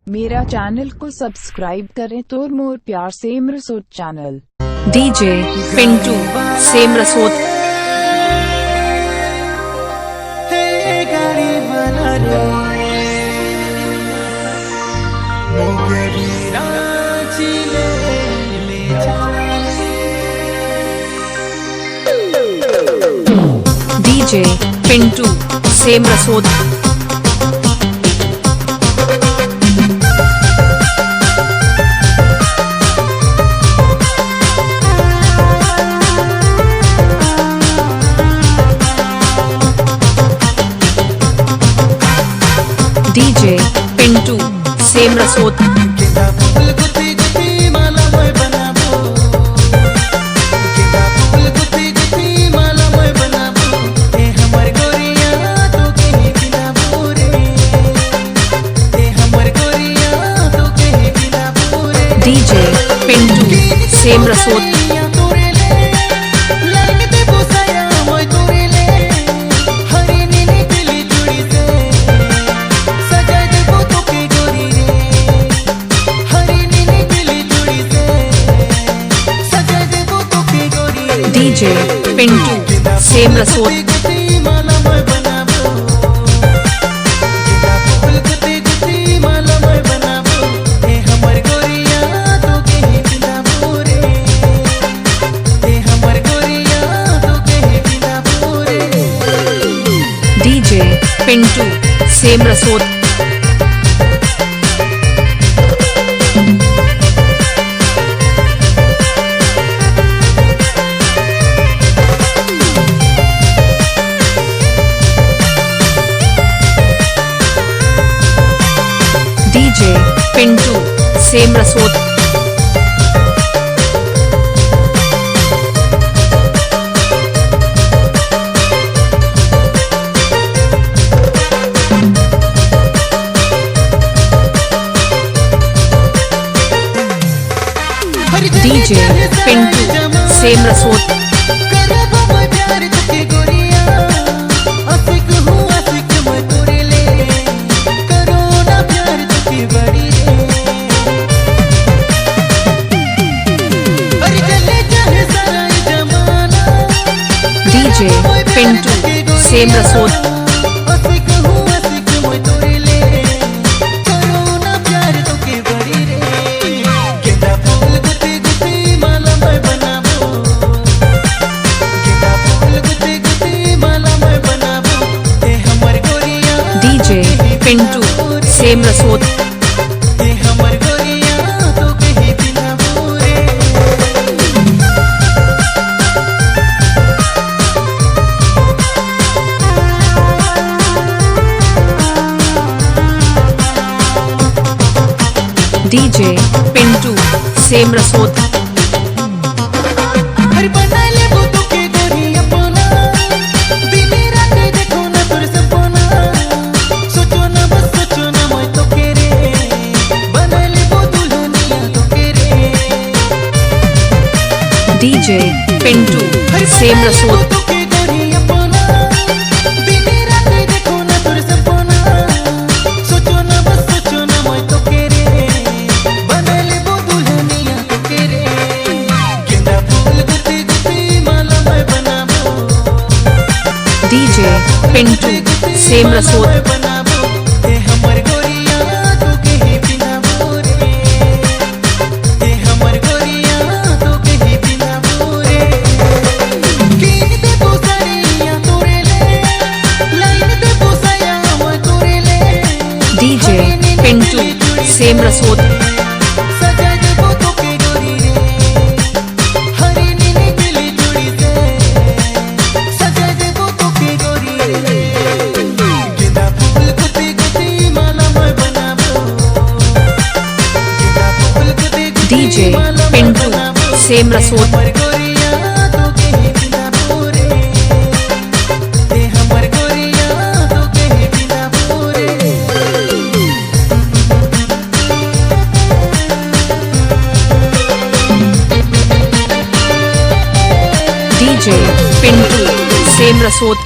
मेरा चैनल को सब्सक्राइब करें तो मोर प्यार सेम रसोद चैनल। DJ Pintu same रसोद। गाड़ी वाला रे मोके भी रांची ले ले चले। डीजे पिंटू सेम रसोद। डीजे पिंटू सेम रसोद। गेंदा फूल गुत्ती गुत्ती माला मैं बनाबो, गेंदा फूल गुत्ती गुत्ती माला मैं बनाबो, ए हमर गोरिया तो कहीं बिनाबो रे, ए हमर गोरिया तो कहीं बिनाबो रे। डीजे पिंटू सेम रसोद। डीजे पिंटू सेम रसोद। डीजे पिंटू सेम रसोद। डीजे पिंटू सेम रसोद। डीजे पिंटू सेम रसोद। डीजे पिंटू सेम रसोद। डीजे पिंटू सेम रसोद। डीजे पिंटू सेम रसोद। डीजे पिंटू सेम रसोद। डीजे पिंटू सेम रसोद। डीजे पिंटू सेम रसोद। डीजे पिंटू सेम रसोद। डीजे पिंटू सेम रसोद।